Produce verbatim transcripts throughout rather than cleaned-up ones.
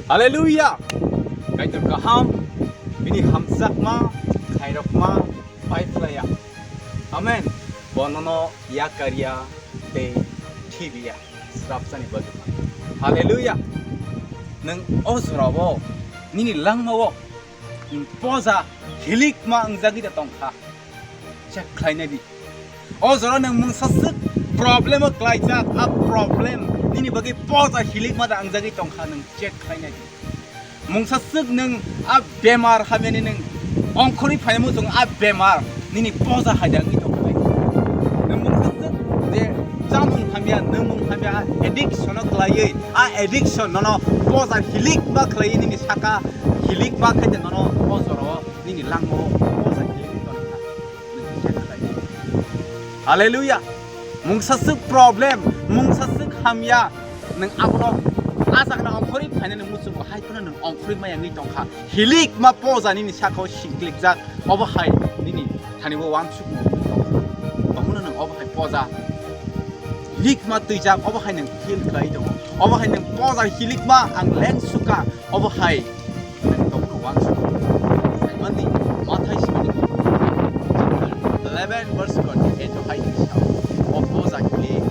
Haleluya! Kaitor kaham, bini hamjakma, khairokma, bai phlaya. Amen. Bonono yakarya tei thibiya srapsani bagwi. Haleluya! Nwng o jorao nini langmao poja hilikma wngjagwi da tongkha. Check khlainai di. O jora nwng mungsaswk problem o klaijak, a problem nini bagwi poja hilikma da wngjagwi tongkha, nwng check khlainai di. Mungsaswk nwng a bemar hamyani nwng ongkhorwi phaimung chwng a bemar nini poja hai da wngwi tongkha. Nwng mungsaswk je chamung hamya, nwngmung hamya, addiction o klaiwi, a addiction nono poja hilikma khlaiwi nini saka hilikma khaide nono o jorao nini langmao poja hilikwi tongkha. Haleluya. Mungsaswk problem, mungsaswk hamya, nwng abono a jagana ongkhorwi phainani muchungo hai phano nwng ongkhorwi maya wngwi tongkha. Hilikma poja nini sakao singklikjak, obo hai nini thani bo wansukmung. Omono nwng obo hai poja hilikma twijak, obo hai nwng feel khlai tongo. Obo hai nwng poja hilikma ang leng suka, obo hai Tongno uansuk. Saimandi, Mathai simi eleven verse twenty-eight o hai kisa. O poja kili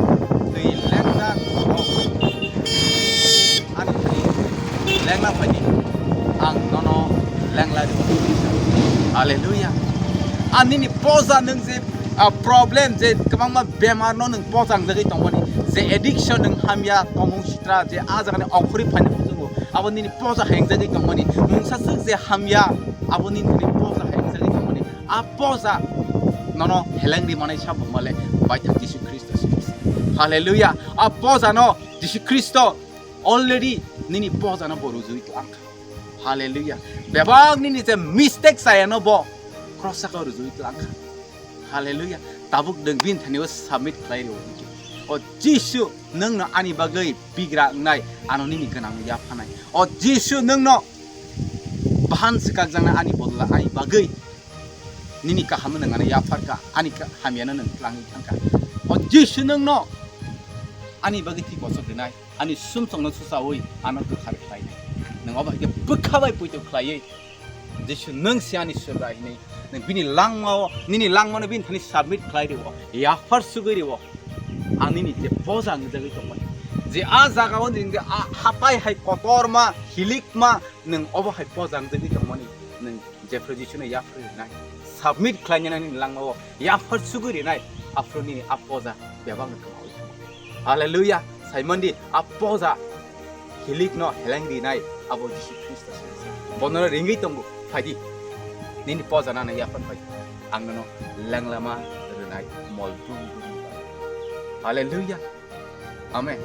twi lengda kok. Ani thani lengla phaidi. Ang nono lengla rw. Hallelujah. Ani ni poja nwng je, ah, problem je kwbangma bemar no nwng poja wngjagwi tongmani. Je addiction nwng hamya tongmung sitra je a jagani ongkhorwi phaina muchungo. Abo nini poja hai wngjagwi tongmani. Mungsaswk je hamya, abo nini thani poja hai wngjagwi tongmani. A poja nono heleng ri manai sabo male baithang Jisu Khristo se. Hallelujah. A poja no Jisu Khristo already nini poja no bo rujui tlang kha. Hallelujah. Bebak nini je mistake saya no bo cross saka rujui tlang kha. Hallelujah. Tabuk nwng bini thani o submit khlai rw. O Jisu, nwng no ani bagwi bigra wngnai, ano nini gwnang yaphanai. O Jisu, nwng no bahan swkakjaknai ani bodol o, ani bagwi nini kaham no nwng ano yapharkha, ani ka-, hamya no nwng tlangwi thangkha. O Jisu, nwng no ani bagwi thwi bosok rwnai, ani sumsok no susaui ano kwthar khlainai. Nwng obo hai khe bwkha bai poito khlaiwi Jisu, nwng se ani Subrai hinwi, nwng bini langmao, nini langmano bini thani submit khlai rw, yaphar sugwi rw. Ang nini je poja wngjagwi tongmani. Je a jagao nwng je a hatai hai kotorma, hilikma, nwng obo hai poja wngjagwi tongmani. Nwng jephru Jisuno yaphar rinai, submit khlainani nini langmao yaphar sugwi rinai, aphuru nini a poja bebak no kwmaui tongmani. Hallelujah. Saimandi, a poja hilik no heleng rinai abo Jisu Khristo se. Bono ringwi tongo, phaidi. Nini poja nana yaphar phai. Ang nono lenglama rwnai mol brum brum. Hallelujah. Amen.